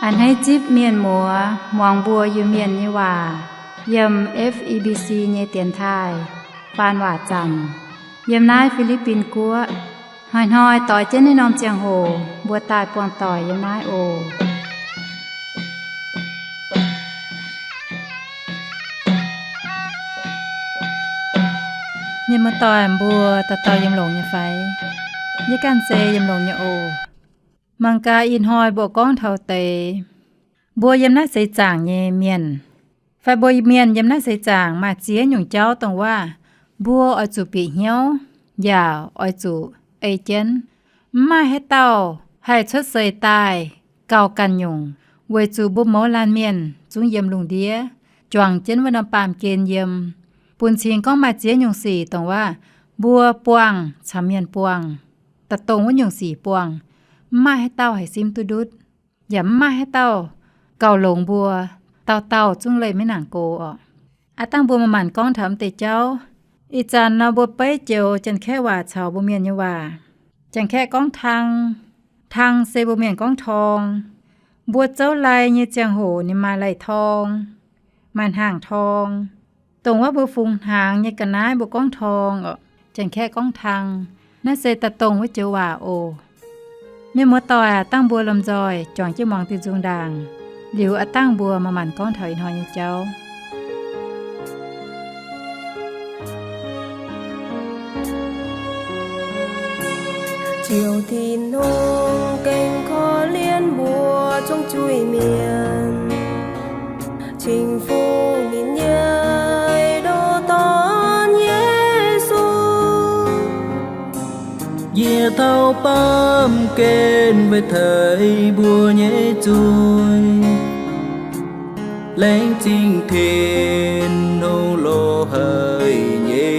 A'hneiv zipv mienh muoz muangx mbuo Iu-Mienh nyei waac yiem F E B C nyei dienx taaih faan waac zanc yiem naaiv Fi^li^bin Guoqv. Hnoi-hnoi doix jienv naaiv norm ziangh hoc mbuo daaih buangh doic yiem naaiv oc. Mienh muoz-doic mbuo dauh dauh yiem longx nyei fai? Yie ganh se yiem longx nyei oc. Mangc gaax ih hnoi mbuo gorngv taux deix mbuo yiem naaiv seix zaangc nyei mienh, fai mbuo mienh yiem naaiv seix zaangc maaih ziex nyungc jauv dongh waac mbuo oix zuqc bieqc hnyouv yaac oix zuqc ei jienv. Mv maaih haaix dauh haih cuotv seix daaih gauh ganh nyungc, weic zuqc mbuo mouz laanh mienh zungv yiem lungh ndiev juangc jienv wuov norm baamh gen yiem. Bun cing gorngv maaih ziex nyungc sic dongh waac mbuo buangh caux mienh buangh, da'dongh wuov nyungc sic buangh, mv maaih haaix dauh haih simv duqv ndutv, yaac mv maaih haaix dauh gauh longx mbuo, dauh dauh zungv leih maiv nangc go orqc. Aav dangh mbuo manc-manc gorngv taux m'deix jauv. Ih zanc nor mbuo beiv joux Janx-Kaeqv waac caux mbuo Mienh nyei waac. Janx-Kaeqv gorngv tang, tang se mbuo Mienh gorngv torng. Mbuo zouv lai nyei ziangh hoc ninh maaih lai-torng, maaih hnaangx-torng, dongh wuov mbuo fungx hnaangx nyei ga'naaiv mbuo gorngv torng orqc. Janx-Kaeqv gorngv tang. Naaiv se da'dongh wuov joux waac oc. Mienh muoz-doic aac, dangh mbuo lomh nzoih juangc jienv muangx diuh nzung ndaangc, liuz aav dangh mbuo manc-manc gorngv taux ih hnoi nyei jauv. Ziouv Tin-Hungh gengh korv-lienh mbuo zungv zuiz-mienh, cingx fungx ninh nyei ndoh Dorn, Yesu. Yie taux baamh gen weic teix mbuo nyei zuiz, laengz zingh Tin-Hungh loz-haic nyei.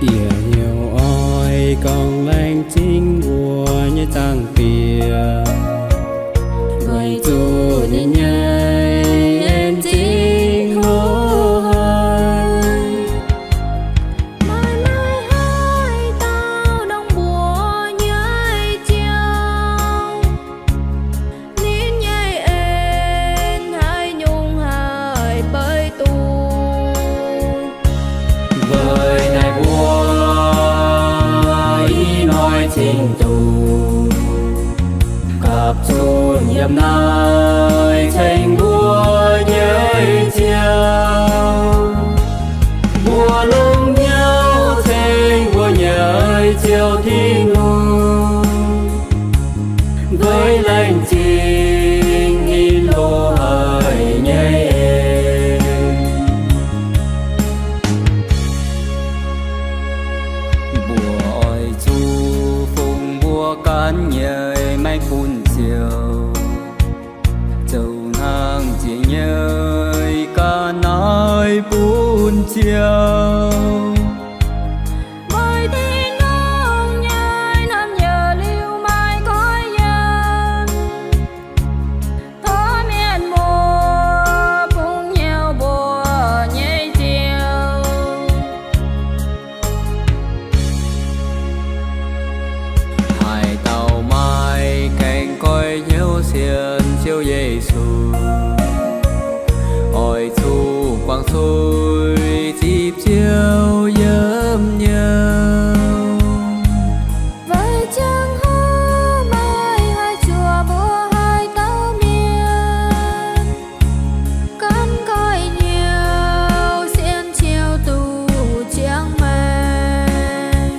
Yie hnyouv oix gorngv laengz zingh mbuo nyei Zaangc Diex, weic zuqc ninh nyei en zingh loz-haic. Maaih maiv haih dauh ndongc mbuo nyei Ziouv, ninh nyei en haaix nyungc haih beiv duqv. Weic naaiv mbuo ih hnoi cingx duqv gapv zunv yiem naaiv ceng mbuo nyei Ziouv. Mbuo longx hnyouv ceng mbuo nyei Ziouv Tin-Hungh, weic laengz zingh ninh loz-haic nyei en. Mbuo oix zuqc fungx mbuo ganh nyei maengc bun Ziouv, zoux hnangv ziex nyei ga'naaiv bun Ziouv. Weic Tin-Hungh nyei naamh nyouz liuz maaih goiv yiem, tov mienh muoz bungx hnyouv mbuo nyei Ziouv. Haaix dauh maaih gaengh goiv hnyouv sienx Ziouv Yesu, oix zuqc guangc suiv zipv Ziouv yiem nyouz. Weic ziangh hoc maaih haaix zuqc mbuo haaix dauh mienh gaengh goiv hnyouv sienx Ziouv duqv ziangh maengc.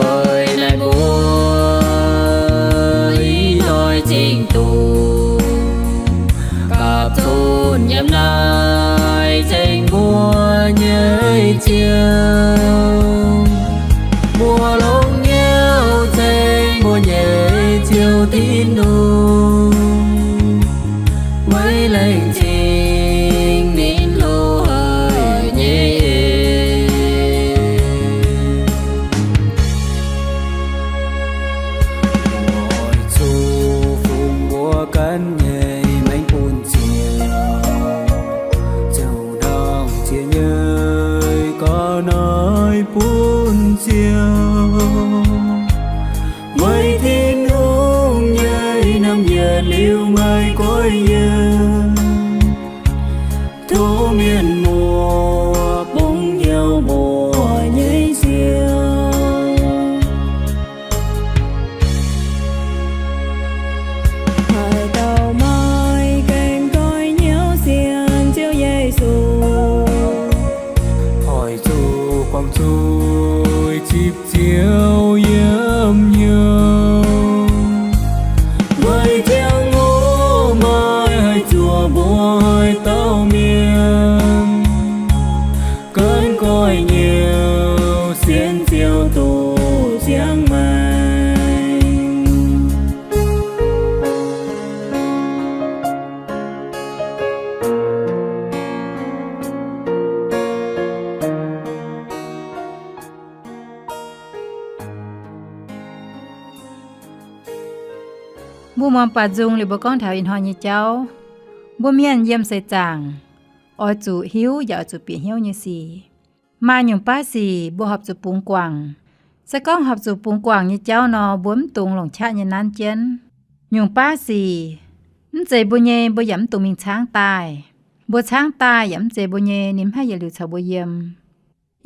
Weic naaiv mbuo ih hnoi cingx duqv gapv zunv yiem naaiv ceng mbuo nyei Ziouv. Mbuo longx hnyouv ceng Tin-Hungh, weic laengz zingh ninh loz-haic nyei eix. Oix zuqc fungx mbuo ganh nyei maengc bun Ziouv, ziouc nangh ziex nyei ga'naaiv bun Ziouv. Weic Tin-Hungh nyei naamh yietc liuz maaih goiv yiem, tov mienh muoz bungx hnyouv muoz nyei Ziouv. Haaix dauh maaih gaengh goiv hnyouv sienx Ziouv Yesu, oix zuqc guangc zuiz zipv Ziouv yiem hnyouv. Weic ziangh hoc maaih haaix zuqc mbuo haaix dauh mienh gaengh goiv hnyouv sienx Ziouv duqv ziangh maengc. Mbuo muangx baac nzung liuz mbuo gorngv taux ih hnoi nyei jauv, mbuo mienh yiem seix zaangc oix zuqc hiuv yaac oix zuqc bieqc hnyouv nyei sic. Maaih nyungc baav sic mbuo horpc zuqc bungx guangc. Se gorngv horpc zuqc bungx guangc nyei jauv nor, mbuo mv dungx longc qaqv nyei nanv jienv. Nyungc baav sic mv zeiz mbuo nyei, mbuo yaac mv dungx mingh caangv daaih. Mbuo caangv daaih yaac mv zeiz mbuo nyei, ninh mv haih yietc liuz caux mbuo yiem.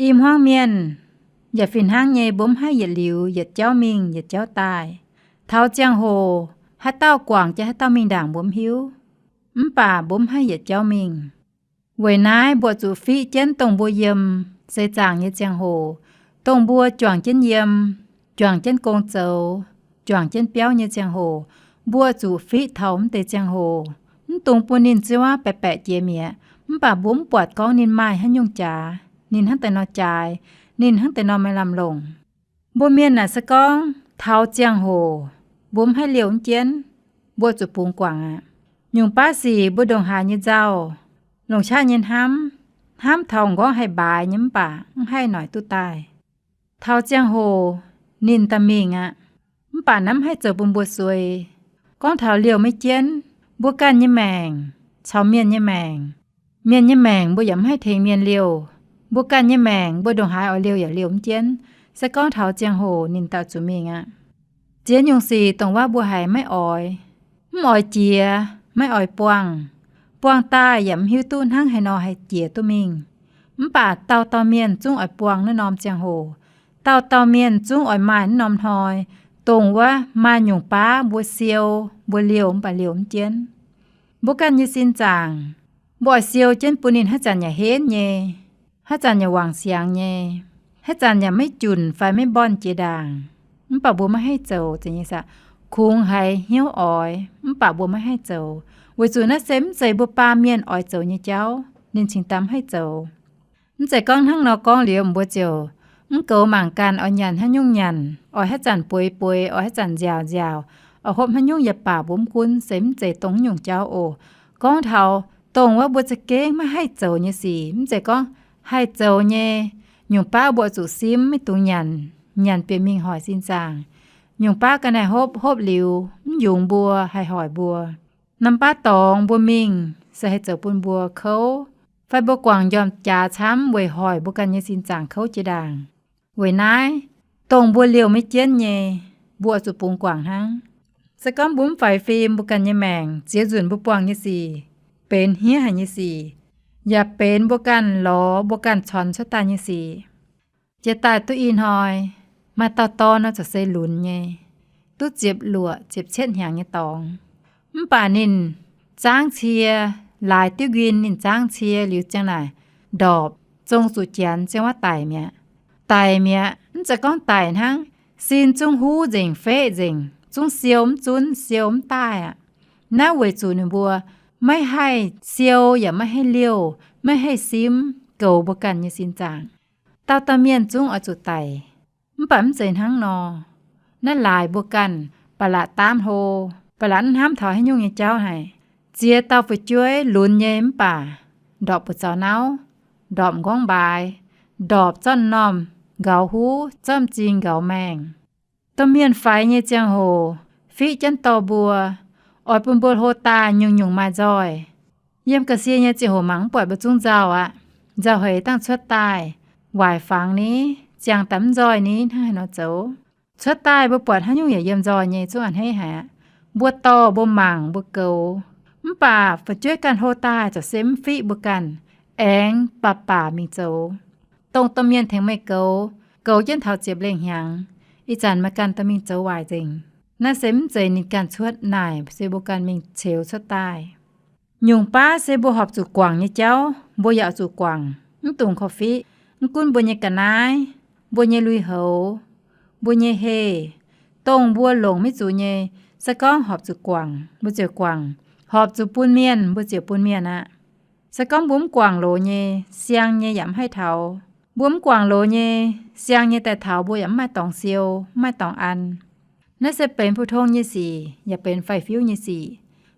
I hmuangv mienh yaac fih hnangv nyei, mbuo mv haih yietc liuz yietc jauv mingh yietc jauv daaih. Taux ziangh hoc haaix dauh guangc jienv haaix dauh mingh ndaangc mbuo mv hiuv. Mv baac mbuo mv haih yietc jauv mingh. Weic naaiv mbuo zuqc fiqv jienv dongh mbuo yiem seix zaangc nyei ziangh hoc, dongh mbuo juangc jienv yiem, juangc jienv gong zoux, juangc jienv biauv nyei ziangh hoc, mbuo zuqc fiqv taux mv deix ziangh hoc. Mv dungx bun ninh ziouc baeqc baeqc jiex mi'aqv. Mv baac mbuo mv buatc gorngv ninh maaih haaix nyungc jaax, ninh hnangv deix nor jaaix, ninh hnangv deix nor maaih lamh longc. Mbuo mienh naaic se gorngv taux ziangh hoc mbuo mv haih liouh mv jienv, mbuo zuqc bungx guangc aqv. Nyungc baav sic mbuo ndongc haaix nyei nzauh, longc qaqv nyei hnamv, hnamv taux m'nqorngv haih mbaaix nyei mv baac mv haih noic duqv daaih. Taux ziangh hoc ninh daaih mingh aqv. Mv baac naaiv mv haih zoux bun mbuo suei. Gorngv taux liouh maiv jienv, mbuo ganh nyei maengc caux mienh nyei maengc, mienh nyei maengc mbuo yaac mv haih tengx mienh liouh. Mbuo ganh nyei maengc mbuo ndongc haaix oix liouh yaac liouh mv jienv. Se gorngv taux ziangh hoc ninh daaih zuqc mingh aqv. Ziex nyungc sic dongh wuov mbuo haiz maiv oix, mv oix jiex, maiv oix buangh. Buangh daaih yaac mv hiuv duqv hnangv haaix nor haih jiex duqv mingh. Mv baac dauh dauh mienh zungv oix buangh naaiv norm ziangh hoc. Dauh dauh mienh zungv oix maaih naaiv norm hnoi, dongh wuov maaih nyungc baav mbuo siou, mbuo liouh mv baac liouh mv jienv. Mbuo ganh nyei sin zaangc, mbuo oix siou jienv bun ninh haaix zanc yaac henv nyei, haaix zanc yaac wangc siangx nyei, haaix zanc yaac maiv junc fai maiv mbornh jiex ndaangc. Mv baac mbuo maiv haih zoux, zeiz nyei saah? Kungx haiz hnyouv oix, mv baac mbuo maiv haih zoux, weic zuqc naaiv se mv zeiz mbuo baamh mienh oix zoux nyei jauv, ninh cingx daaih mv haih zoux. Mv zeiz gorngv hnangv nor gorngv liuz mbuo ziouc mv goux mangc ganh oix nyanc haaix nyungc nyanc, oix haaix zanc bueix bueix, oix haaix zanc nziaauc nziaauc, oix hopv haaix nyungc yaac baac mbuo mv gunv, se mv zeiz dongh nyungc jauv oc. Gorngv taux dongh wuov mbuo za'gengh maiv haih zoux nyei sic, mv zeiz gorngv haih zoux nyei. Nyungc baav mbuo zuqc simv, maiv dungx nyanc, nyanc bieqc mingh hoic sin zaangc. Nyungc baav ga'naaiv hopv, hopv liuz mv yungz mbuo, haih hoic mbuo. Norm baav dorngx mbuo mingh se haih zoux bun mbuo kouv, fai mbuo guangc njormh jaax camv weic hoic mbuo ganh nyei sin zaangc kouv jiex ndaangc. Weic naaiv, dongh mbuo liouh maiv jienv nyei, mbuo zuqc bungx guangc hnangv. Se gorngv mbuo mv faix fim mbuo ganh nyei maengc, ziex nzunc mbuo buangh nyei sic benx hniev haic nyei sic, yaac benx mbuo ganh lorz mbuo ganh cons cuotv daaih nyei sic. Jiex daaih duqv ih hnoi, maaih dauh dorn nor ziouc se lunx nyei, duqv ziepc luoqc ziepc cietv hnyangx nyei dorngx. Mv baac ninh zaangv cie, laaix diuv nquin ninh zaangv cie liuz ziang naaic ndorpc, zong zuqc janx ziang wuov daic mi'aqv. Daic mi'aqv, mv zeiz gorngv daic hnangv, sin zungv huv nzengc, feqv nzengc, zungv siou mv zunv, siou mv daaih aqv. Naaiv weic zuqc ninh mbuo maiv haih siou yaac maiv haih liouh, maiv haih simv goux mbuo ganh nyei sin zaangc. Dauh dauh mienh zungv oix zuqc daic. Mv baac mv zeiz hnangv nor. Naaiv laaix mbuo ganh, ba'laqc daamv hlo, ba'laqc mv hnamv taux haaix nyungc nyei jauv haic. Ziex dauh fu'jueiv lunx nyei mv baac ndorpc buoz zaux nauv, ndorpc m'nqorngv mbaaix, ndorpc zorqv m'normh nqauz huv, zorqv m'zing nqauz maengh. Domh mienh faix nyei ziangh hoc fiqv jienv dorh mbuo, oix bun mbuo hlo daaih nyungc-nyungc maaih nzoih. Yiem ga'sie nyei ziangh hoc mangc mv buatc mbuo zungv nzauh aqv. Nzauh heix dangh cuotv daaih, waaic fangx ni, ziangh daaih mv nzoih ni, hnangv haaix nor zoux. Cuotv daaih mbuo buatc haaix nyungc yaac yiem nzoih nyei, zungv a'hneiv haic aqv. Mbuo dorh, mbuo mangc, mbuo goux, mv baac fu'jueiv ganh hlo daaih corc se mv fiqv mbuo ganh, aengx baac baac mingh zoux. Dongh domh mienh tengx meih goux, goux jienv taux ziepc lengh hnyangx, ih zanc meih ganh dorh mingh zoux waaic nzengc. Naaiv se mv zeiz ninh ganh cuotv naaic, se mbuo ganh mingh ceux cuotv daaih. Nyungc baav se mbuo horpc zuqc guangc nyei jauv, mbuo yaac zuqc guangc, mv dungx korv-fiqv. Mv gunv mbuo nyei ga'naaiv, mbuo nyei lui-houx, mbuo nyei heh, dongh mbuo longc maiv zuqc nyei, se gorngv horpc zuqc guangc, mbuo ziouc guangc. Horpc zuqc bun mienh, mbuo ziouc bun mienh aqv. Se gorngv mbuo mv guangc loz nyei, siang nyei yaac mv haih taux. Mbuo mv guangc loz nyei, siang nyei daaih taux mbuo yaac mv maaih dorngx siou, mv maaih dorngx an. Naaiv se benx pou-tong nyei sic, yaac benx faix-fiuv nyei sic.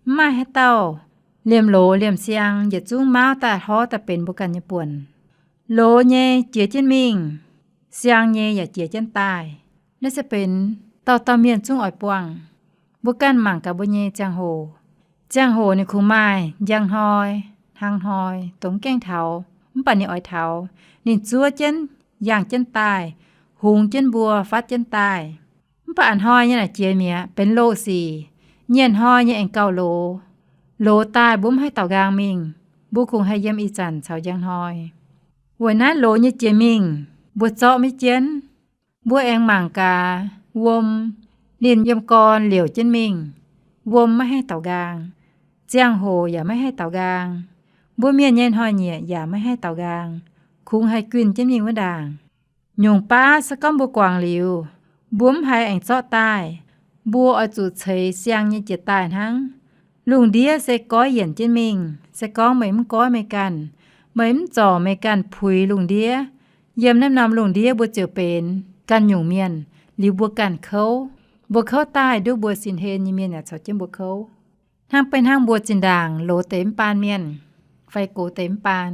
Mv maaih haaix dauh liemh loz liemh siang yietc zungv mauv daaih hlorv daaih benx mbuo ganh nyei buonc. Loz nyei jiex jienv mingh, siang nyei yaac jiex jienv daaih. Naaiv se benx dauh dauh mienh zungv oix buangh. Mbuo ganh mangc gaax mbuo nyei ziangh hoc. Ziangh hoc ninh kungx maaih njang hnoi, hnangv hnoi, dongh mv gaengh taux, mv baac ninh oix taux. Ninh zuov jienv, yangh jienv daaih, hungx jienv mbuo, fatv jienv daaih. Mv baac a'hnoi nyei naaic jiex mi'aqv, benx loz sic. Nyienh hnoi nyei aengx gauh loz. Loz daaih mbuo mv haih daaux nqaang mingh, mbuo kungx haih yiem ih zanc caux njang hnoi. Weic naaiv loz nyei jiex mingh, mbuo zorqv maiv jienv. Mbuo aengx mangc gaax wuom, ninh yiem gorn liouc jienv mingh. Wuom maiv haih daaux nqaang. Ziangh hoc yaac maiv haih daaux nqaang. Mbuo mienh nyei hnoi-nyieqc yaac maiv haih daaux nqaang, kungx haih guinh jienv mingh wuov ndaangc. Nyungc baav se gorngv mbuo guangc liuz, mbuo mv haiz aengx zorqv daaih, mbuo oix zuqc ceix siang nyei jiex daaih hnangv. Lungh ndiev se goiv yienc jienv mingh. Se gorngv meih mv goiv meih ganh, meih mv zorc meih ganh puix lungh ndiev, yiem naaiv norm lungh ndiev mbuo ziouc benx ganh nyungc mienh liuz mbuo ganh kouv. Mbuo kouv daaih, nduov mbuo sin-hlen nyei mienh yaac caux jienv mbuo kouv. Hnangv beiv hnangv mbuo zinh ndaangc loz deix mv baan mienh, fai gox deix mv baan,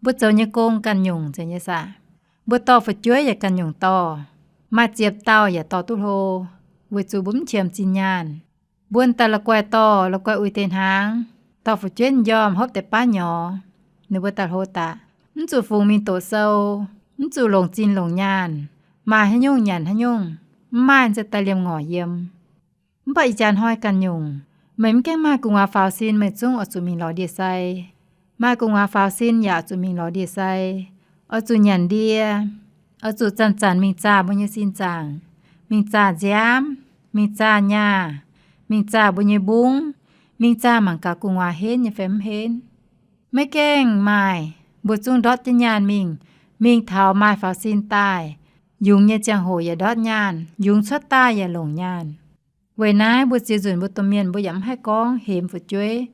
mbuo zoux nyei gong ganh nyungc nzengc nyei saah? Mbuo dorh fu'jueiv yaac ganh nyungc dorh, maaih ziepc dauh yaac dorh duqv hlo, weic zuqc mbuo mv qiemx zinh nyaanh. Mbuo daaih la'guaih dorh, la'guaih uix deix hnaangx, dorh fu'jueiv njormh hopv deix baav nyorx, ninh mbuo daaih hlo daqc. Mv zuqc fungx mingh doqc sou, mv zuqc longc zinh longc nyaanh, maaih haaix nyungc nyanc haaix nyungc, mv maaih se daaih liemh ngorc yiem. Mv baac ih jaax hnoi ganh nyungc, meih mv gaengh maaih gu'nguaaz faaux sin meih zungv oix zuqc mingh lorz ndie-sai. Maaih gu'nguaaz faaux sin yaac oix zuqc mingh lorz ndie-sai, oix zuqc nyanc ndie, oix zuqc zanc-zanc mingh zaah mbuo nyei sin zaangc, mingh zaah nziaamv, mingh zaah nyaah, mingh zaah mbuo nyei mbungv, mingh zaah mangc gaax gu'nguaaz henv nyei fai mv henv. Maiv gaengh maaih, mbuo zungv ndortv jienv nyaanh mingh, mingh taux maaih faaux sin daaih, yungz nyei ziangh hoc yaac ndortv nyaanh, yungz cuotv daaih yaac longc nyaanh. Weic naaiv mbuo ziex nzunc mbuo domh mienh mbuo yaac mv haih gorngv hemx fu'jueiv,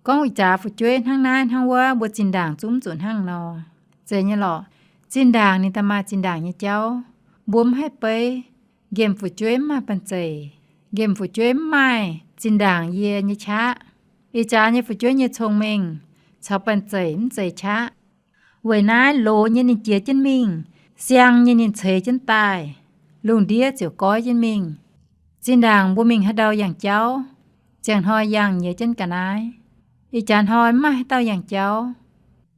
gorngv ih jaax fu'jueiv hnangv naaiv hnangv wuov, mbuo zinh ndaangc zungv mv zuqc hnangv nor. Zeiz nyei lorqc. Zinh ndaangc ninh daaih maaih zinh ndaangc nyei jauv, mbuo mv haih beiv. Nqemh fu'jueiv mv maaih banh zeic. Nqemh fu'jueiv mv maaih zinh ndaangc yie nyei qaqv. Ih jaax nyei fu'jueiv nyei cong-mengh caux banh zeic mv zeiz qaqv. Weic naaiv loz nyei ninh jiex jienv mingh, siang nyei ninh ceix jienv daaih, lungh ndiev ziouc goiv jienv mingh. Zinh ndaangc mbuo mingh haaix ndau yangh jauv, ziangh hnoi yangh nyiex jienv ga'naaiv. Ih jaax hnoi mv maaih haaix dauh yangh jauv.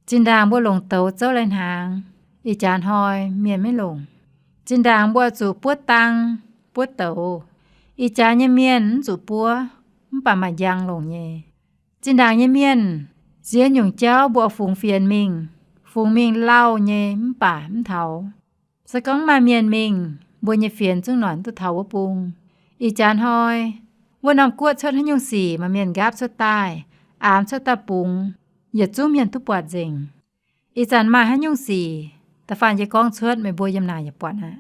Zinh ndaangc mbuo longc douz zouv lai-hnaangx, ih jaax hnoi mienh maiv longc. Zinh ndaangc mbuo oix zuqc buov dang, buov douz. Ih jaax nyei mienh mv zuqc buov, mv baac maaih njang longc nyei. Zinh ndaangc nyei mienh, ziex nyungc jauv mbuo oix fungx fienx mingh, fungx mingh lauh nyei mv baac mv taux. Se gorngv maaih mienh mingh, mbuo nyei fienx zungv noic duqv taux wuov bung. Ih jaax hnoi, wuov norm guoqv cuotv haaix nyungc sic, maaih mienh nqaapv cuotv daaih, aamx cuotv daaih bungx, yietc zungv mienh duqv buatc nzengc. Ih zanc maaih haaix nyungc sic, da'faanh yie gorngv cuotv, meih mbuo yiem naaic yaac buatc aqv.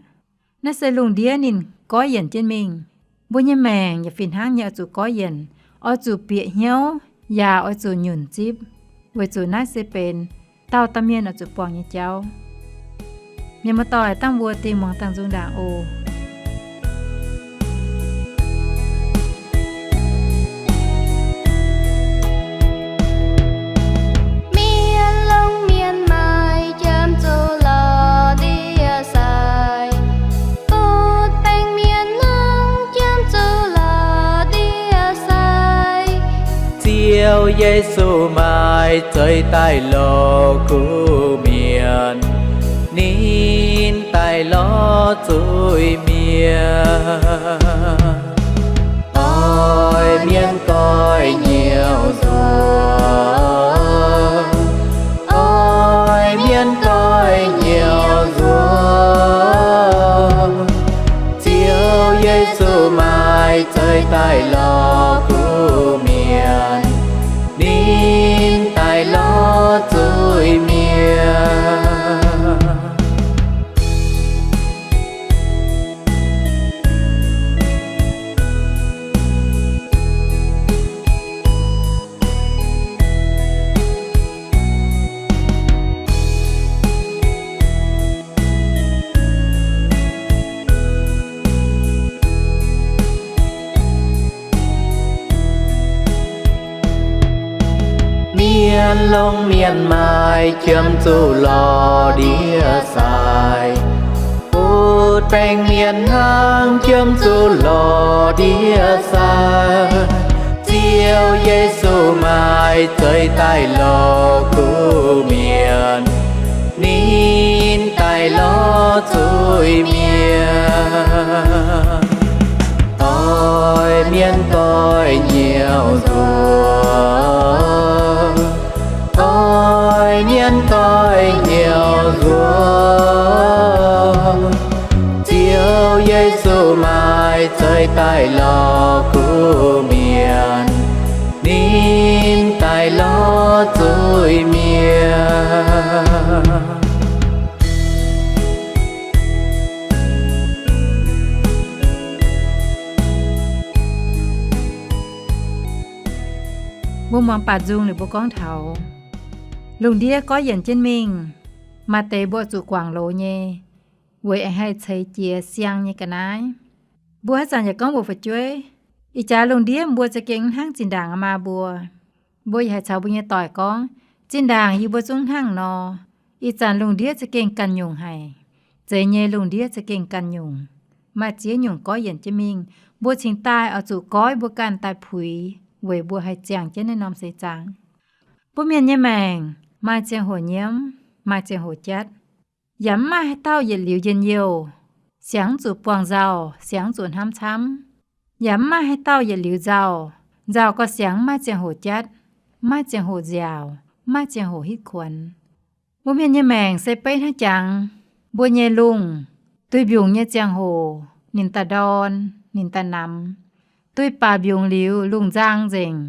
Naaiv se lungh ndiev ninh goiv yienc jienv mingh. Mbuo nyei maengc yaac fih hnangv nyei oix zuqc goiv yienc, oix zuqc bieqc hnyouv, yaac oix zuqc nyunc zipv, weic zuqc naaiv se benx dauh dauh mienh oix zuqc buangh nyei jauv. Mienh muoz-doic, dangh mbuo dingh muangx dangh nzung ndaangc oc. Ziouv Yesu maaih zeix daaih lorz kuv mienh, ninh daaih lorz zuiz-mienh. Oix mienh goiv nyouv nzuonx, oix mienh goiv nyouv nzuonx. Ziouv Yesu maaih zeix daaih lorz kuv mienh, ninh daaih lorz zuiz-mienh. Mienh longx mienh maaih qiemx zuqc lorz ndiev sai, butv baengc mienh hnangv qiemx zuqc lorz ndiev sai. Ziouv Yesu maaih zeix daaih lorz kuv mienh, ninh daaih lorz zuiz-mienh. Oix mienh goiv nyouv nzuonx, oix mienh goiv nyouv nzuonx. Ziouv Yesu maaih zeix daaih lorz kuv mienh, ninh daaih lorz zuiz-mienh. Mbuo muangx baac nzung liuz mbuo gorngv taux lungh ndiev goiv yienc jienv mingh, maaih deix mbuo zuqc guangc loz nyei, weic aengx haih ceix jiez siang nyei ga'naaiv. Mbuo haaix zanc yaac gorngv mbuox fu'jueiv, ih jaax lungh ndiev mbuo za'gengh mv hnangv zinh ndaangc maa mbuo. Mbuo yaac haih caux mbuo nyei doic gorngv, zinh ndaangc yie mbuo zungv hnangv nor. Ih zanc lungh ndiev za'gengh ganh nyungc haic. Zeiz nyei, lungh ndiev za'gengh ganh nyungc. Maaih ziex nyungc goiv yienc jienv mingh, mbuo cingx daaih oix zuqc goiv mbuo ganh daaih puix, weic mbuo haih ziangh jienv naaiv norm seix zaangc. Mbuo mienh nyei maengc maaih ziangh hoc nyiemv, maaih ziangh hoc jatv. Yaac mv maaih haaix dauh yietc liuz njien-youh, siang mv zuqc buangh nzauh, siang mv zuqc hnamv camv. Yaac mv maaih haaix dauh yietc liuz nzauh, nzauh gauh siang mv maaih ziangh hoc jatv, mv maaih ziangh hoc nziaauc, mv maaih ziangh hoc hitv kuonx. Mbuo mienh nyei maengc se beiv hnangv jangx. Mbuo nyei lungh, duih mbiungc nyei ziangh hoc ninh daaih ndorn, ninh daaih namx. Duih baac mbiungc liuz lungh nzang nzengc,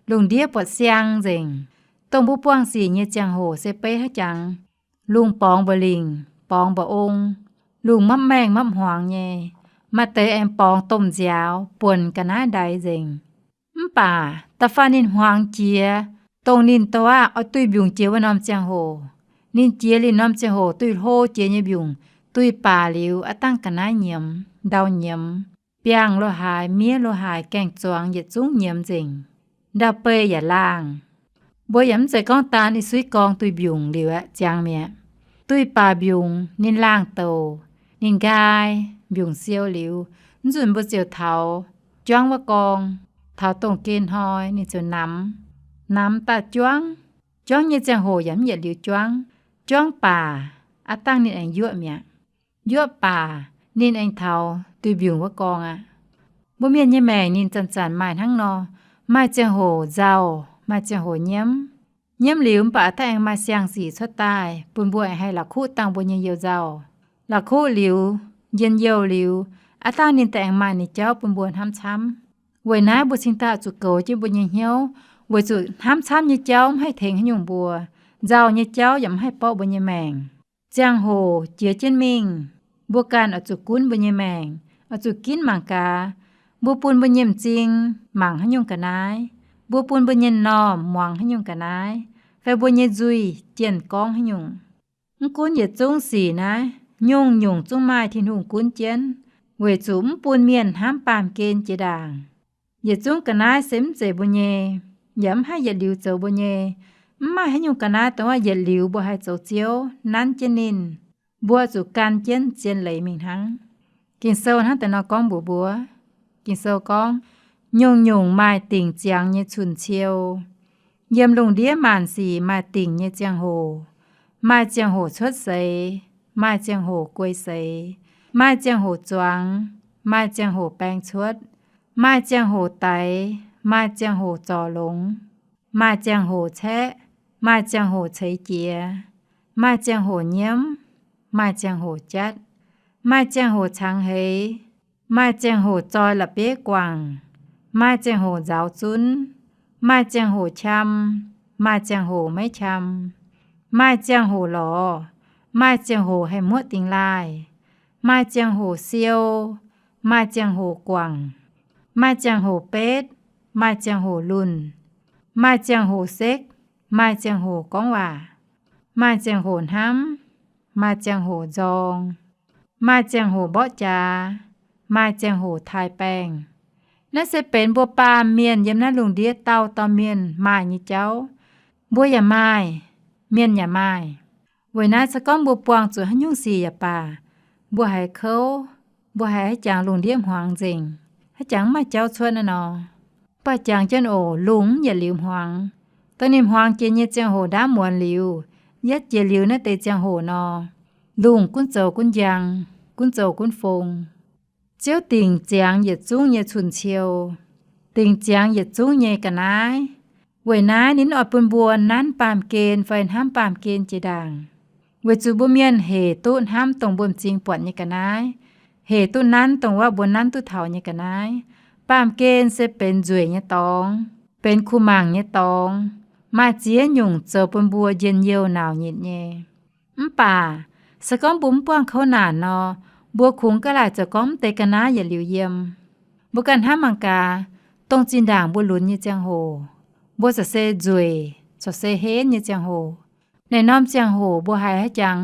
lungh ndiev buatc siang nzengc. Dongh mbuo buangh sic nyei ziangh hoc se beiv hnangv jangx. Lungh borngz mba'lingc, borngz mba'ong, lungh mapv maengh mapv hmuangx nyei. Maaih deix aengx borngz domh nziaaux, buonc ga'naaiv ndaix nzengc. Mv baac da'faanh ninh hmuangx jiex, dongh ninh douc aqv oix duih mbiungc jiex wuov norm ziangh hoc, ninh jiex liuz norm ziangh hoc duih hlo jiex nyei mbiungc, duih baac liuz aqv dangh ga'naaiv nyiemz, ndau nyiemz, biangh lo haaix, miev lo haaix, gaeng-zuangx yietc zungv nyiemz nzengc. Ndau-beih yaac laangh. Mbuo yaac mv zeiz gorngv daan ih suiv gorngv duih mbiungc liuz aeqv, ziangx mi'aqv. Duih baac mbiungc ninh laangh douc, ninh nqaai, mbiungc siou liuz, mv nzunc mbuo ziouc taux juangv wuov gorngv, taux dongh gen hnoi ninh ziouc namx, namx daaih juangv. Juangv nyei ziangh hoc yaac mv yietc liuz juangv. Juangv baac aqv dangh ninh aengx yuoqv mi'aqv. Yuoqv baac ninh aengx taux duih mbiungc wuov gorngv aqv. Mbuo mienh nyei maengc ninh zanc-zanc maaih hnangv nor, maaih ziangh hoc nzauh, maaih ziangh hoc nyiemv. Nyiemv liuz mv baac aqv dangh aengx maaih siang-sic cuotv daaih bun mbuo aengx haih la'kuqv dangh mbuo nyei you-nzauh. La'kuqv liuz, njien-youh liuz, aqv dangh ninh daaih aengx maaih ninh jauv bun mbuo hnamv camv. Weic naaiv mbuo cingx daaih zuqc goux jienv mbuo nyei hnyouv, weic zuqc hnamv camv nyei jauv mv haih tengx haaix nyungc mbuo. Nzauh nyei jauv yaac mv haih borqv mbuo nyei maengc. Ziangh hoc jiex jienv mingh, mbuo ganh oix zuqc gunv mbuo nyei maengc, oix zuqc ginv mangc gaax, mbuo bun mbuo nyei m'zing mangc haaix nyungc ga'naaiv, mbuo bun mbuo nyei m'normh muangx haaix nyungc ga'naaiv, fai mbuo nyei nzuih jienh gorngv haaix nyungc. Mv gunv yietc zungv sic naaiv, nyungc-nyungc zungv maaih Tin-Hungh gunv jienv, weic zuqc mv bun mienh hnamv baamh gen jiex ndaangc. Yietc zungv ga'naaiv se mv zeiz mbuo nyei, yaac mv haih yietc liuz zoux mbuo nyei. Mv maaih haaix nyungc ga'naaiv dongh yietc liuz mbuo haih zoux Ziouv, nanv jienv ninh. Mbuo zuqc gan jienv zien leiz mingh hnangv. Ging-Sou hnangv deix nor gorngv mbuox mbuo. Ging-Sou gorngv, nyungc-nyungc maaih dingc ziangx nyei cun-ciou. Yiem lungh ndiev maanc sic maaih dingc nyei ziangh hoc. Maaih ziangh hoc cuotv seix, maaih ziangh hoc guei seix, maaih ziangh hoc zuangx, maaih ziangh hoc baeng cuotv, maaih ziangh hoc daix, maaih ziangh hoc zorc longx, maaih ziangh hoc caeqv, maaih ziangh hoc ceix jiez, maaih ziangh hoc nyiemv, maaih ziangh hoc jatv, maaih ziangh hoc cangx heix, maaih ziangh hoc zoi la'bieiv guangc, maaih ziangh hoc nzauz zunv, maaih ziangh hoc qam, maaih ziangh hoc maiv qam, maaih ziangh hoc lorz, maaih ziangh hoc haih muoqv dingx laaih, maaih ziangh hoc siou, maaih ziangh hoc guangc, maaih ziangh hoc betv, maaih ziangh hoc lunh, maaih ziangh hoc sekv, maaih ziangh hoc gorngv waac, maaih ziangh hoc hnamv, maaih ziangh hoc nzorng, maaih ziangh hoc mborqv jaax, maaih ziangh hoc taaih baengh. Naaiv se benx mbuo baamh mienh yiem naaiv lungh ndiev dauh dauh mienh maaih nyei jauv. Mbuo yaac maaih, mienh yaac maaih. Weic naaiv se gorngv mbuo buangh zuqc haaix nyungc sic yaac baac, mbuo haiz kouv, mbuo haiz haaix jangx lungh ndiev hmuangx nzengc, haaix jangx mv maaih jauv cuotv naaiv nor, mv baac jangx jienv oc, lungh yietc liuz hmuangx. Dongh ninh hmuangx jiex nyei ziangh hoc ndaamv muonz liuz, yietv jiex liuz naaiv deix ziangh hoc nor, lungh gunv zoux gunv njang, gunv zoux gunv fong. Ziouv dingc ziangx yietc zungv nyei cun-ciou, dingc ziangx yietc zungv nyei ga'naaiv. Weic naaiv ninh oix bun mbuo nanv baamh gen fai hnamv baamh gen jiex ndaangc. Weic zuqc mbuo mienh hec duqv hnamv dongh mbuo m'zing buatc nyei ga'naaiv, hec duqv nanv dongh wuov mbuo nanv duqv taux nyei ga'naaiv. Baamh gen se benx nzueic nyei dorngx, benx kuh mangc nyei dorngx, maaih ziex nyungc zoux bun mbuo njien-youh nauc nyitc nyei. Mv baac se gorngv mbuo mv buangh kouv naanc nor, mbuo kungx ga'laaic zoux gorngv mv deix ga'naaiv yietc liuz yiem. Mbuo ganh hnamv mangc gaax, dongh zinh ndaangc mbuo lunx nyei ziangh hoc, mbuo zac se nzueic corc se henv nyei ziangh hoc. Naaiv norm ziangh hoc mbuo haiz haaix jangx,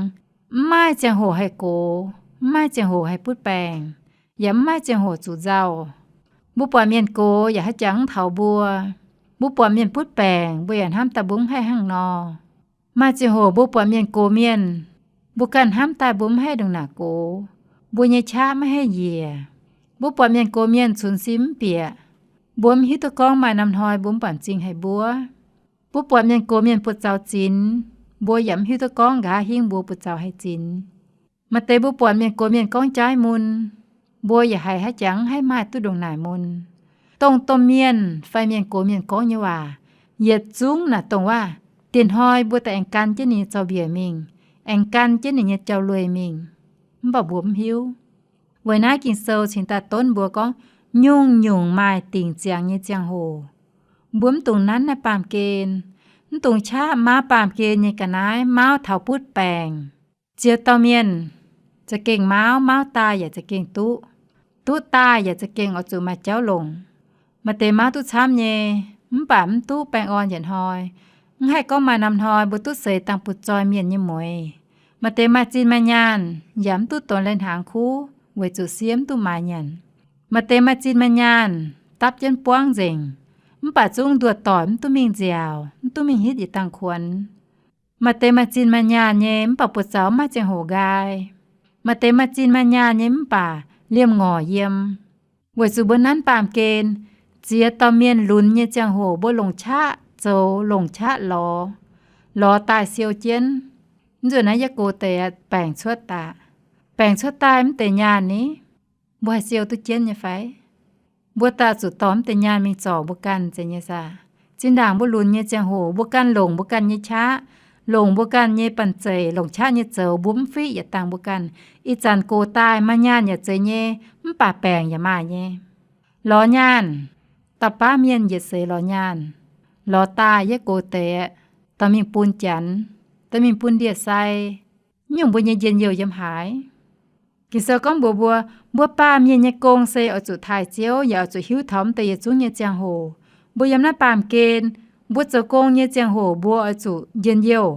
mv maaih ziangh hoc haih gox, mv maaih ziangh hoc haih butv baengc, yaac mv maaih ziangh hoc zuqc nzauh. Mbuo buatc mienh gox yaac haaix jangx mv taux mbuo. Mbuo buatc mienh butv baengc, mbuo yaac hnamv daaih mbuo mv haih hnangv nor. Maaih ziangh hoc mbuo buatc mienh gox mienh, mbuo ganh hnamv daaih mbuo mv haih ndongc naaic gox, mbuo nyei qaqv maiv haih njiec. Mbuo buatc mienh gox mienh cunx sin mv bieqc, mbuo mv hiuv duqv gorngv maaih norm hnoi mbuo mv baac m'zing haiz mbuov. Mbuo buatc mienh gox mienh buoz-zaux zinx, mbuo yaac mv hiuv duqv gorngv nqa'haav hingv mbuo buoz-zaux haih zinx. Maaih deix mbuo buatc mienh gox mienh gorngv jaaiv mun, mbuo yaac haiz haaix jangx mv haih maaih duqv ndongc naaic mun. Dongh domh mienh fai mienh gox mienh gorngv nyei waac, yietc zungv naaic dongh waac, dieh hnoi mbuo daaih aengx gan jienv ninh nyei zaux-mbiec mingh, aengx gan jienv ninh nyei jauv-lueiz mingh, mv baac mbuo mv hiuv. Weic naaiv Ging-Sou cingx daaih donv mbuo gorngv, nyungc-nyungc maaih dingc ziangx nyei ziangh hoc. Mbuo mv dungx nanv naaiv baamh gen, mv dungx qaqv mauv baamh gen nyei ga'naaiv, mauv taux butv baengc. Ziex dauh mienh za'gengh mauv, mauv daaih yaac za'gengh duqv, duqv daaih yaac za'gengh oix zuqc maaih jauv longc. Maaih deix mauv duqv camv nyei, mv baac mv duqv baengh orn yietc hnoi. Mv haih gorngv maaih norm hnoi mbuo duqv seix dangh butv-zoih mienh nyei mueix. Maaih deix maaih zinh maaih nyaanh yaac mv duqv donx lai-hnaangx kuv weic zuqc siev mv duqv maaiz nyanc. Maaih deix maaih zinh maaih nyaanh dapv jienv buangv nzengc, mv baac zungv nduoh doic mv duqv mingh nziaauc, mv duqv mingh hitv yietc dangh kuonx. Maaih deix maaih zinh maaih nyaanh nyei mv baac buoz-zaux mv maaih ziangh hoc nqaai. Maaih deix maaih zinh maaih nyaanh nyei mv baac liemh ngorc yiem. Weic zuqc mbuo nanv baamh gen, ziex dauh mienh lunx nyei ziangh hoc mbuo longc qaqv zoux, longc qaqv lorz, lorz daaih siou jienv. Mv nzunc naaiv yie gox deix baengc cuotv daaih, baengc cuotv daaih mv deix nyaanh ni, mbuo haih siou duqv jienv nyei fai? Mbuo daaih zuqc dorh mv deix nyaanh mingh zorc mbuo ganh zeiz nyei saah? Zinh ndaangc mbuo lunx nyei ziangh hoc mbuo ganh longc mbuo ganh nyei qaqv, longc mbuo ganh nyei banh zeic, longc qaqv nyei zoux, mbuo mv fiqv yietc dangh mbuo ganh. Ih zanc gox daaih maaih nyaanh yaac zeiz nyei, mv baac baengc yaac maaih nyei. Lorz nyaanh, dauh baav mienh yietc seix lorz nyaanh, lorz daaih yie gox deix, dorh mingh bun janx, dorh mingh bun ndie-sai, nyungc mbuo nyei njien-youh yiem haaix? Ging-Sou gorngv mbuox mbuo, mbuo baamh mienh nyei gong se oix zuqc taaih Ziouv yaac oix zuqc hiuv taux mv deix yietc zungv nyei ziangh hoc. Mbuo yiem naaiv baamh gen, mbuo zoux gong nyei ziangh hoc mbuo oix zuqc njien-youh.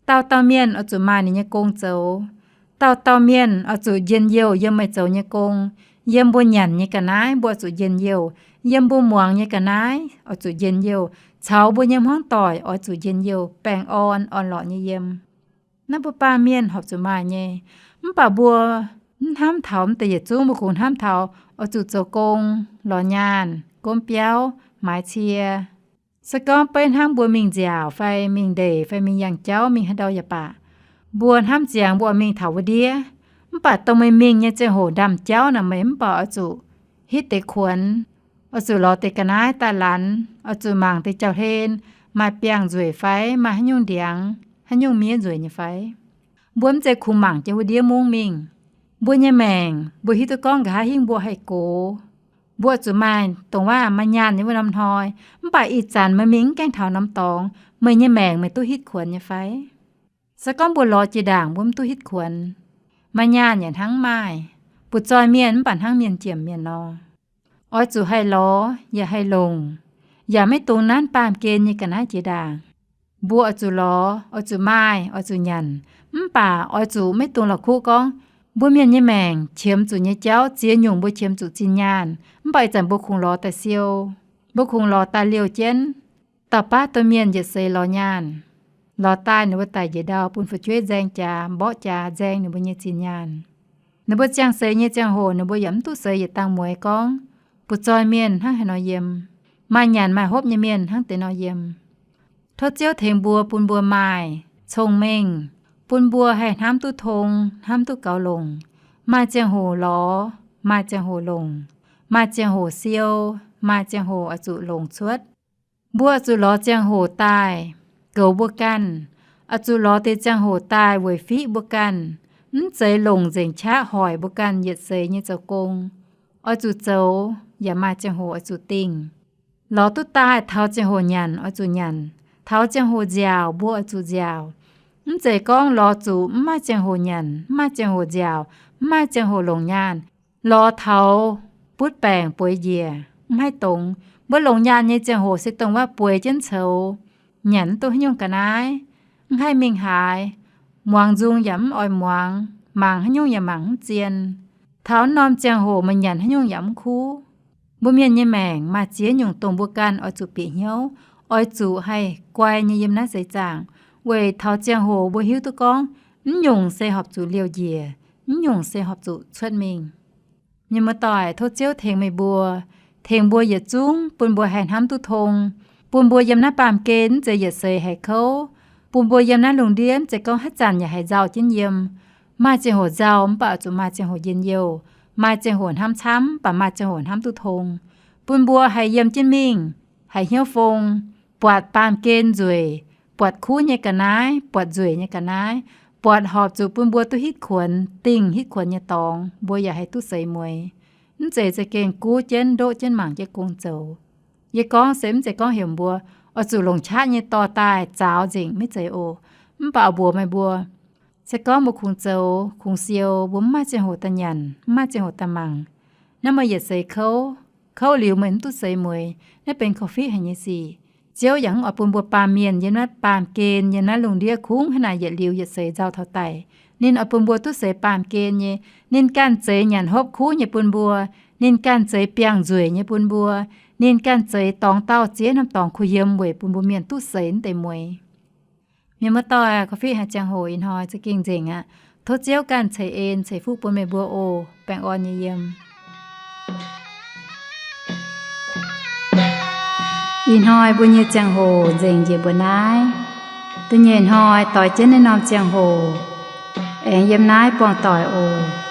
Dauh dauh mienh oix zuqc maaih ninh nyei gong zoux. Dauh dauh mienh oix zuqc njien-youh yiem meih zoux nyei gong, yiem mbuo nyanc nyei ga'naaiv mbuo oix zuqc njien-youh, yiem mbuo muangx nyei ga'naaiv oix zuqc njien-youh, caux mbuo nyei hmuangv doic oix zuqc njien-youh, baengh orn orn-lorqc nyei yiem. Naaiv mbuo baamh mienh horpc zuqc maaih nyei. Mv baac mbuo mv hnamv taux mv deix yietc zungv, mbuo kungx hnamv taux oix zuqc zoux gong, lorz nyaanh, gomv biauv, maaiz cie, Se gorngv beiv hnangv mbuo mingh nziaauc fai mingh ndeic fai mingh yangh jauv mingh haaix ndau yaac baac, mbuo hnamv ziangx mbuo oix mingh taux wuov ndiev, mv baac dongh meih mingh nyei ziangh hoc ndaamv-jauv naaic meih mv baac oix zuqc hitv deix kuonx, oix zuqc lorz deix ga'naaiv daaih laanh, oix zuqc mangc deix jauv-hlen maaih biangh nzueic fai maaih haaix nyungc ndiangx, haaix nyungc miev nzueic nyei fai. Mbuo mv zeiz kungx mangc jienv wuov ndiev mungv mingh. Mbuo nyei maengc, mbuo hiuv duqv gorngv nqa'haav hingv mbuo haih gox. Mbuo zuqc maaih dongh waac maaih nyaanh nyei wuov norm hnoi, mv baac ih zanc meih mingh mv gaengh taux norm dorngx, meih nyei maengc meih duqv hitv kuonx nyei fai? Se gorngv mbuo lorz jiex ndaangc mbuo mv duqv hitv kuonx, maaih nyaanh yaac hnangv maaih, butv-zoih mienh mv baac hnangv mienh jiem mienh nor. Oix zuqc haih lorz yaac haih longc, yaac maiv dungx nanv baamh gen nyei ga'naaiv jiex ndaangc. Mbuo oix zuqc lorz, oix zuqc maaih, oix zuqc nyanc, mv baac oix zuqc maiv dungx la'kuqv gorngv mbuo mienh nyei maengc qiemx zuqc nyei jauv ziex nyungc mbuo qiemx zuqc zinh nyaanh, mv baac ih zanc mbuo kungx lorz daaih siou, mbuo kungx lorz daaih liouh jienv. Dauh baav domh mienh yietc seix lorz nyaanh, lorz daaih ninh mbuo daic njiec ndau bun fu'jueiv nzaeng jaax, mborqv jaax nzaeng ninh mbuo nyei zinh nyaanh. Ninh mbuo ziangh seix nyei ziangh hoc ninh mbuo yaac mv duqv seix yietc dangh mueiz gorngv butv-zoih mienh hnangv haaix nor yiem, maaih nyanc maaih hopv nyei mienh hnangv deix nor yiem. Tov Ziouv tengx mbuo, bun mbuo maaih cong-mengh, bun mbuo haih hnamv duqv tong, hnamv duqv gaux longc, maaih ziangh hoc lorz, maaih ziangh hoc longc, maaih ziangh hoc siou, maaih ziangh hoc oix zuqc longc cuotv. Mbuo oix zuqc lorz ziangh hoc daaih goux mbuo ganh, oix zuqc lorz deix ziangh hoc daaih weic fiqv mbuo ganh, mv zeiz longc nzengc qaqv hoic mbuo ganh yietc seix nyei zoux gong. Oix zuqc zoux, yaac maaih ziangh hoc oix zuqc dingh. Lorz duqv daaih taux ziangh hoc nyanc oix zuqc nyanc, taux ziangh hoc nziaauc mbuo oix zuqc nziaauc. Mv zeiz gorngv lorz zuqc mv maaih ziangh hoc nyanc, mv maaih ziangh hoc nziaauc, mv maaih ziangh hoc longc nyaanh, lorz taux butv baengc bueix njiec, mv haih dongz. Mbuo longc nyaanh nyei ziangh hoc se dongh waac bueix jienv coux, nyanc mv duqv haaix nyungc ga'naaiv, mv haih mingh haaix, muangx nzung yaac mv oix muangx, mangc haaix nyungc yaac mangc mv zien. Taux norm ziangh hoc meih nyanc haaix nyungc yaac mv kuv. Mbuo mienh nyei maengc maaih ziex nyungc dongh mbuo ganh oix zuqc bieqc hnyouv, oix zuqc haih guai nyei yiem naaiv seix zaangc, weic taux ziangh hoc mbuo hiuv duqv gorngv mv nyungc se horpc zuqc liouh njiec, mv nyungc se horpc zuqc cuotv mingh. Mienh muoz-doic, tov Ziouv tengx meih mbuo, tengx mbuo yietc zungv bun mbuo haih hnamv duqv tong, bun mbuo yiem naaiv baamh gen mv zeiz yietc seix haiz kouv, bun mbuo yiem naaiv lungh ndiev mv zeiz gorngv haaix zanc yaac haiz nzauh jienv yiem. Maaih ziangh hoc nzauh mv baac zuqc maaih ziangh hoc njien-youh, maaih ziangh hoc hnamv camv mv baac maaih ziangh hoc hnamv duqv tong, bun mbuo haih yiem jienv mingh, haih hnyouv fong, buatc baamh gen nzueic, buatc kuv nyei ga'naaiv, buatc nzueic nyei ga'naaiv, buatc horpc zuqc bun mbuo duqv hitv kuonx, dingh hitv kuonx nyei dorngx, mbuo yaac haih duqv seix mueiz. Mv zeiz za'gengh guv jienv ndoqv jienv mangc jienv gong zoux. Yie gorngv se mv zeiz gorngv heuc mbuo oix zuqc longc qaqv nyei dorh daaih zaaux nzengc, maiv zeiz oc. Mv baac mbuox meih mbuo, se gorngv mbuo kungx zoux kungx siou, mbuo mv maaih ziangh hoc daaih nyanc, mv maaih ziangh hoc daaih mangc, naaiv meih yietc seix kouv, kouv liuz meih mv duqv seix mueiz, naaiv benx korv-fiqv haic nyei sic. Ziouv yaac mv oix bun mbuo baamh mienh yiem naaiv baamh gen, yiem naaiv lungh ndiev kungx hnangv naaic yietc liuz yietc seix nzauh taux daic. Ninh oix bun mbuo duqv seix baamh gen nyei. Ninh ganh zeix nyanc hopv kuv nyei bun mbuo. Ninh ganh zeix biangh nzueic nyei bun mbuo. Ninh ganh zeix dorngx dauh ziex norm dorngx kuh yiem weic bun mbuo mienh duqv seix naaiv deix mueiz. Mienh muoz-doic, korv-fiqv haic ziangh hoc ih hnoi za'gengh nzengc aqv. Tov Ziouv ganh ceix en ceix fuqv bun meih mbuo oc. Baengh orn nyei yiem. Ih hnoi mbuo nyei ziangh hoc nzengc njiec mbuo naaiv. Da'nyeic hnoi doix jienv naaiv norm ziangh hoc aengx yiem naaiv buangh doic oc.